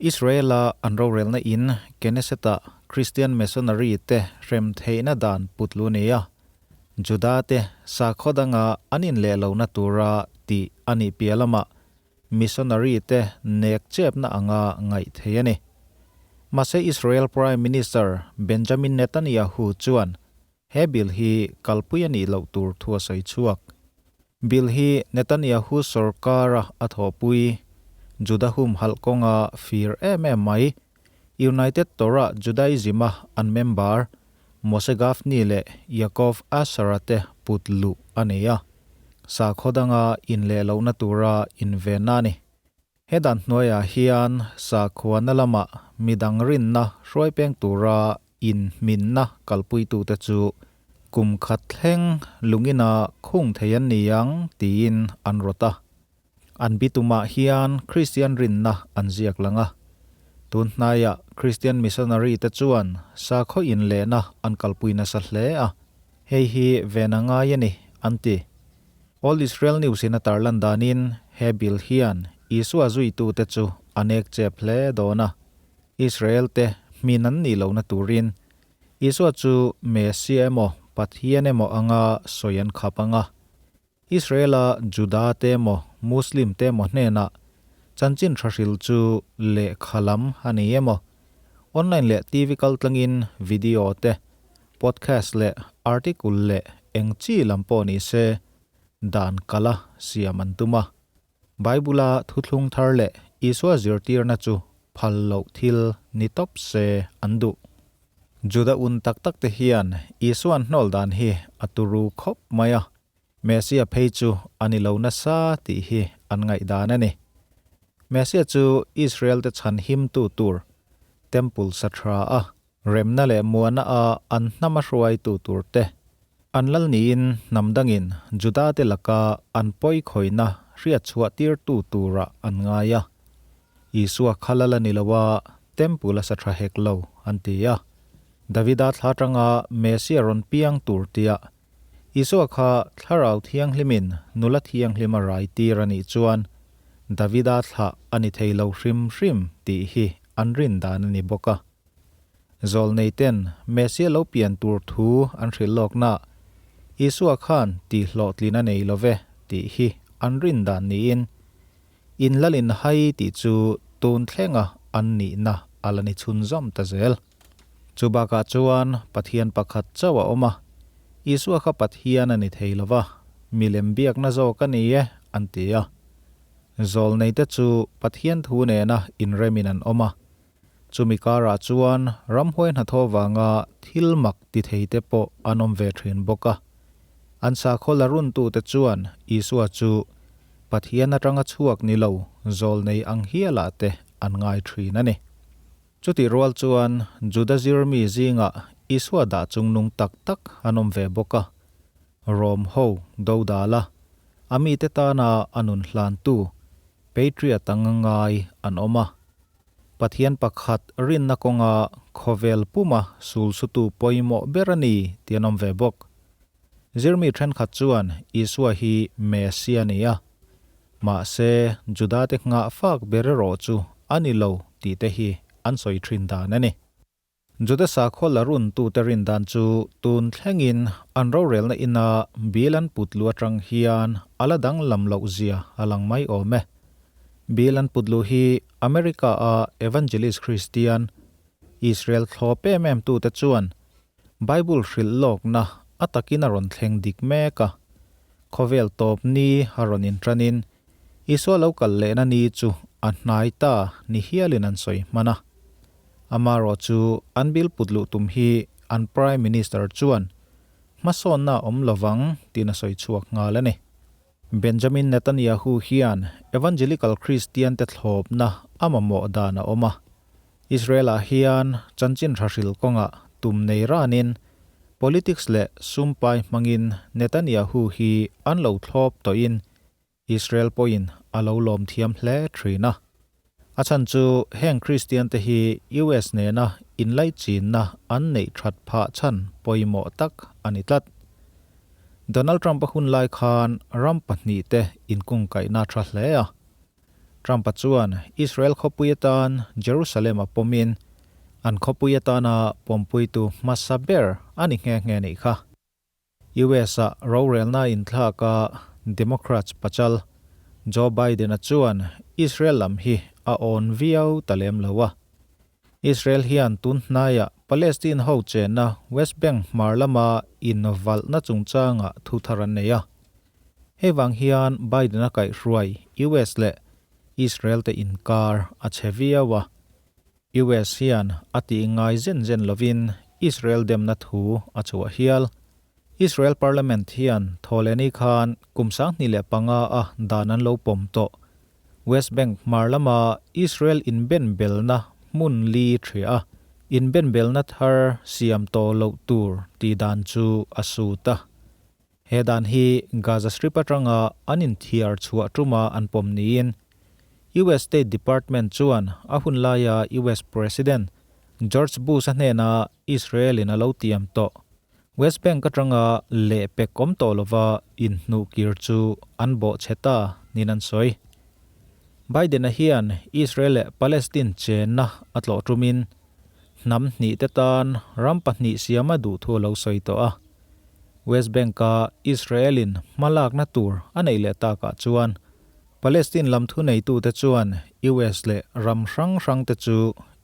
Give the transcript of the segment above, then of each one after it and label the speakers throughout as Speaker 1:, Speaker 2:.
Speaker 1: Israel-a an rorelna in Knesset-ah Christian missionary te hrem theihna dan put lu nia Juda te sakhaw danga an inleh lohna tura tih a nih piah lamah missionary te nek chepna anga ngaih theih a ni. Mahse Israel Prime Minister Benjamin Netanyahu chuan he bill hi kalpui a nih loh tur thu a sawi chhuak. Bill hi Netanyahu sorkara a thawhpui Juda humhalh kawnga fir em em mai United Torah Judaism-a an member Moshe Gafni leh Yaakov Asher-a te put luh a nei a, sakhaw danga inleh lohna tura invenna a ni. He dan hnuaiah hian sakhuana lama midang rinna hruai peng tura inhminna kalpuitute chu kum khat thleng lungina khung thei an ni ang tiin an rawt a. An bitumah hian Kristian rinna an ziak lang a. Tun hnaiah Kristian missionary te chuan sakhaw inlehna an kalpui nasa hle a, hei hi ven a ngai a ni, an ti. All Israel News in a tarlan danin he bill hian Isua zuitute chu a nek chep hle dawn a, Israel te hmin an nih lohna turin Isua chu Messiah emaw Pathian emaw anga sawi an khap ang a. Israel-a Juda te emaw Muslim te emaw hnenah chanchin tha hril chu lehkha lam a ni emaw, online leh TV kaltlangin video te, podcast leh article leh eng chi lam pawh ni se dan kala siam an tum a. Bible-a thuthlung thar leh Isua zirtirna chu phal loh thil ni tawp se an duh. Juda un tak tak te hian Isua'n hnawl dan hi a turu khawp mai a. Messia phei chu a ni lo nasa tih hi an ngaihdan a ni. Messia chu Israel-te chhan himtu tur, Temple sa tha a, remna leh muana a an hnama hruaitu tur te, an lal niin hnam dangin Juda-te laka an pawi khawihna hriat chhuah tirtu turah an ngai a. Isua kha lal a ni lo a, Temple a sa tha hek lo, an ti a. Davida thla atanga Messia rawn piang tur tia Isua kha Thlarau Thianghlimin nula thianghlim a rai tir a nih chuan Davida thlah a ni thei lo hrim hrim tih hi an rin dan a ni bawk a. Zawlneiten Messia lo pian tur thu an hrilh lawknaah Isua khan tihhlawhtlin a nei lo ve tih hi an rin dan niin in lalin hai tih chu tun thlenga an nihna a la ni chhunzawm ta zel. Chu bakah chuan Pathian pakhat chauh a awm a, Isua kha Pathian a ni thei lo va, milem biakna zawk a ni e, an ti a. Zawlneite chu Pathian thu nena inremin an awm a, chumi karah chuan ramhuai hnathawh vanga thil mak ti theite pawh an awm ve thin bawk a. An sakhaw la runtute chuan Isua chu Pathian atanga chhuak ni lo zawlnei ang hialah te an ngai thin a ni. Chutih rual chuan Juda zirmi zingah Isua dah chungnung tak tak an awm ve bawk a. Rom ho dodala a mite tana a nun hlantu Patriot anga ngai an awm a. Pathian pakhat rinna kawnga khawvel puma sulsutu pawimawh ber a ni tih an awm ve bawk. Zirmi thenkhat chuan Isua hi Messia a ni a, Mahse, Judate nghah fak ber erawh chu a ni lo tih te hi an sawi thin dan a ni. Juda sakhaw la runtute rin dan chu tun thlengin an rorelna ina bil an put lu atang hian a la danglam loh zia a lang mai awm e. Bil an put lu hi America-a Evangelist Kristian, Israel thlawp em em tute chuan Bible hrilh lawkna a takin a rawn thleng dik mek a. Khawvel tawp ni a rawn inṭanin Isua lo kal lehna ni chu a hnai ta ni hialin an sawi hman a. Amaherawh chu an bill put luh tum hi an Prime Minister chuan hmasawnna a awm lovang tiin a sawi chhuak nghal a ni. Benjamin Netanyahu hian Evangelical Kristian te thlawpna a mamawh dan a awm a. Israel-ah hian chanchin tha hril kawngah tum nei ranin politics leh sumpai hmangin Netanyahu hi an lo thlawp tawhin Israel pawhin a lo lawm thiam hle thin a. A chhan chu heng Kristian te hi US nena inlaichinna an neih that phah chhan pawimawh tak a ni tlat. Donald Trump-a hun lai khan ram pahnihte inkungkaihna tha hle a. Trump-a chuan Israel khawpui atan Jerusalem a pawmin an khawpui atana pawmpuitu hmasa ber a ni nghe nghe nih kha. US-a rorelna inthlaka Democrats pachal Joe Biden-a chuan Israel lam hi a awn viau ta lem lo a. Israel hian tun hnaiah Palestine ho chenna West Bank hmar lama invalhna chungchangah thu thar an nei a. Hei vang hian Biden-a kaihhruai US leh Israel te inkar a chhe viau a. US hian a tih ngai zen zen lovin Israel demna thu a chhuah hial. Israel Parliament hian Thawhlehni khan kum 2005 a dan an lo pawm tawh. West Bank hmar lama Israel inbenbelna hmun li thria a, inbenbelna thar siam tawh loh tur tih dan chu a sut a. He dan hi Gaza Strip atanga an inthiar chhuah tuma an pawm niin US State Department chuan a hun laia US President George Bush-a hnena Israel-in a lo tiam tawh West Bank atanga lehpek awm tawh lova inhnuhkir chu an bawhchhe ta niin an sawi. Biden-a hian Israel leh Palestine chenna a tlawh tumin hnam hnihte tan ram pahnih siama duh thu a lo sawi tawh a. West Bank-a Israel-in hmalakna tur a neih leh takah chuan Palestine lam thuneitute chuan US leh ram hrang hrangte chu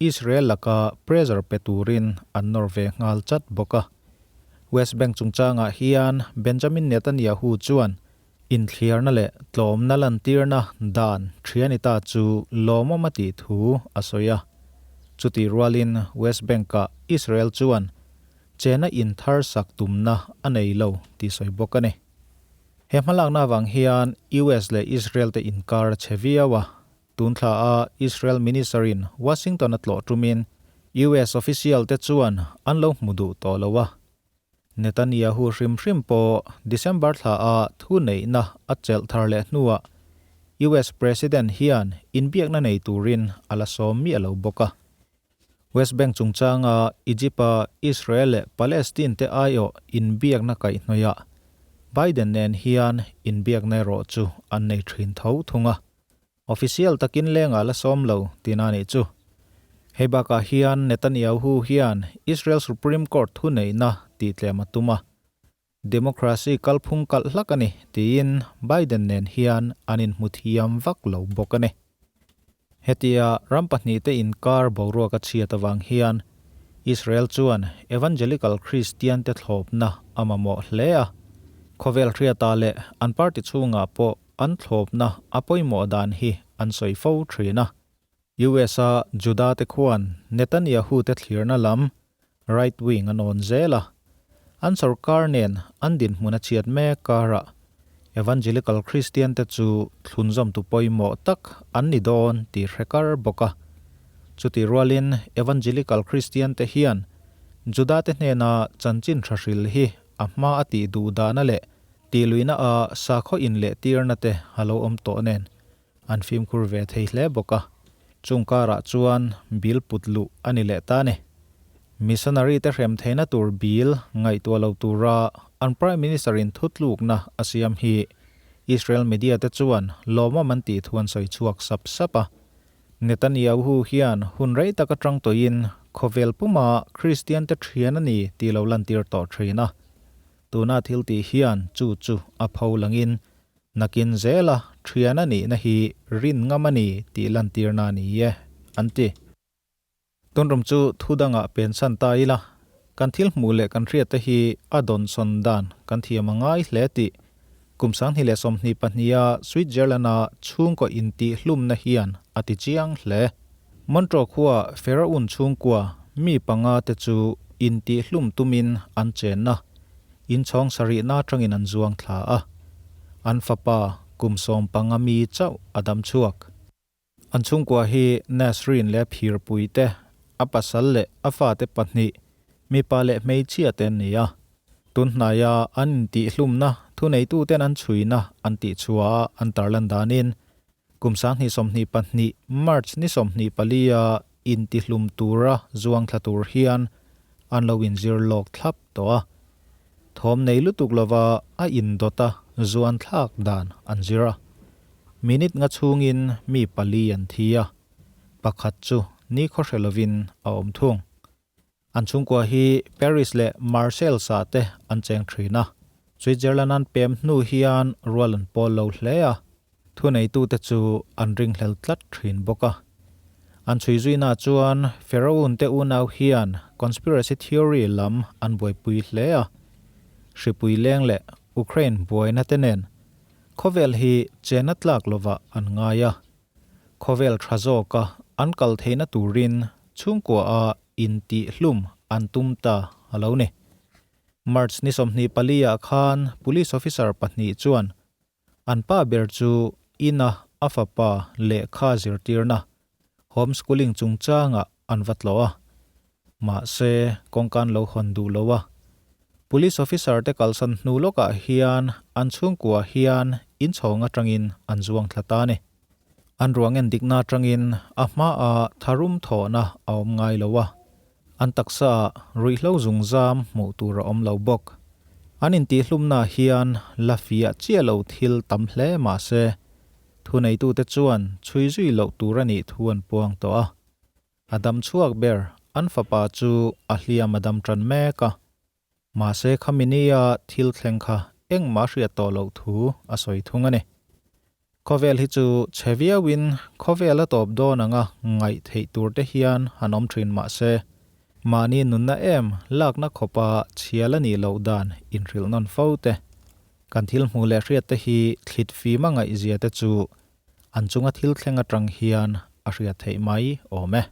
Speaker 1: Israel laka pressure pe turin an nawr ve nghal chat bawk a. West Bank chungchangah hian Benjamin Netanyahu chuan inthliarna leh tlawmna lantirna dan thianita chu lawmawm a tih thu a sawi a. Chutih rualin West Bank-ah Israel chuan chena inthar sak tumna a nei lo tih sawi bawk a ni. He hmalakna avang hian US leh Israel te inkar a chhe viau a, tun thla a Israel Minister in Washington a tlawh tumin US official te chuan an lo hmu duh tawh lo a. Netanyahu hrim hrim pawh December thla a thu neihna a chelh thar leh hnuah US President hian inbiakna nei turin a la sawm miah lo bawk a. West Bank chungchanga Egypt-a Israel leh Palestine te aiawh inbiakna kaihhnawihah Biden nen hian inbiakna erawh chu an nei thin tho thung a. Official takin lengah la sawm lo tihna a nih chu. Hei bakah hian Netanyahu hian Israel Supreme Court thuneihna tihtlem a tum a. Democracy kalphung kalh hlak a ni tiin Biden nen hian an inhmu thiam vak lo bawk a ni. Hetia ram pahnihte inkar boruak a chhiat avang hian Israel chuan Evangelical Christian te thlawpna a mamawh hle a, khawvel hriata leh an party chhungah pawh an thlawpna a pawimawh dan hi an sawi fo thin a. US a Juda te khuan Netanyahu te thlirna lam right wing an awn zel a, an sorkar nen an dinhmun a chhiat mek karah Evangelical Christian te chu thlunzawmtu pawimawh tak an ni dawn tih hre kar bawk a. Chutih rualin Evangelical Christian te hian Juda te hnena chanchin tha hril hi a hma a tih duh dahna leh tihluihna a sakhaw inlehtirna te a lo awm tawh nen An fimkhur ve thei hle bawk a, chung karah chuan bill put luh a ni leh ta a ni. Missionary te hrem theihna tur bill ngaihtuah lo tura an Prime Minister in thutlukna a siam hi Israel media te chuan lawmawm an tih thu an sawi chhuak sap sap a. Netanyahu hian hun rei tak atang tawhin khawvel puma Kristian te thian a ni tih lo lantir tawh thin a. Tuna thil tih hian chu chu a pho langin Nakin zela thian a nihna hi rin ngam a ni tih lantirna a ni e, an ti. Tunrum chu thu dangah pensan ta ila, kan thil hmuh leh kan hriatte hi a dawnsawn dan kan thiam a ngai hle tih kum 2022 a Switzerland-a chhungkaw intihhlumna hian a ti chiang hle. Montreux khua Feraun chhungkua mi panga te chu intihhlum tumin an chenna Inchhawng sarihna atangin an zuang thla a, an fapa kum 15 mi chauh a dam chhuak. An chhungkua hi Nasreen leh phirpui te, a pasal leh a fate pahnih, mipa leh hmeichhia te an ni a. Tunhnaia an intihhlumna thuneituten an chhuina an tihchhuah a an tarlan danin kum 2022 March ni 24 a intihlum tura zuang thla tur hian an lo inzir lawk thlap tawh a. Thawm nei lutuk lova a indawt a zuan thlak dan an zir a. Minute nga chhungin mi pali an thi a, pakhat chu nikhaw hre lovin a awm thung. An chhungkua hi Paris leh Marseilles ah te an cheng thin a, Switzerland an pem hnu hian rual an pawl lo hle a, thuneitute chu an ringhlel tlat thin bawk a. An chhui zuina chuan Feraun te unau hian conspiracy theory lam an buaipui hle a, hripui leng leh Ukraine buaina te nen khawvel hi chena tlak lovah an ngai a, khawvel tha zawka an kal theihna turin chhungkua a intihhlum an tum ta a lo ni. March ni 24 ah khan police officer pahnih chuan An pa ber chu ina a fapa lehkha zirtirna, homeschooling chungchangah an va tlawh a. Mahse, kawngka an lo hawn duh lo a. Police officer te kalsan hnu lawkah hian an chhungkua hian inchhawng atangin an zuang thla ta a ni. An ruang en dikna atangin a hmaah tharum thawhna a awm ngai lo a. An taksaah ruihhlo zungzam hmuh tur a awm lo bawk. An intihhlumnaah hian la fiah chiah lo thil tam hle mah se, thuneitute chuan chhui zui loh tur a nih thu an puang tawh a. A dam chhuak ber an fapa chu a hliam a dam tan mek a. Mahse khami nia thil thleng kha engmah hriat tawh loh thu a sawi thung a ni. Khawvel hi chu chhe viauin khawvel a tawp dawn anga ngaih theih tur te hian han awm thin mah se, mahni nunna em lakna khawpa chhial a nih loh dan inhrilh nawn fo te, kan thil hmuh leh hriat te hi thlit fim a ngaihzia te chu an chunga thil thleng atang hian a hriat theih mai awm e.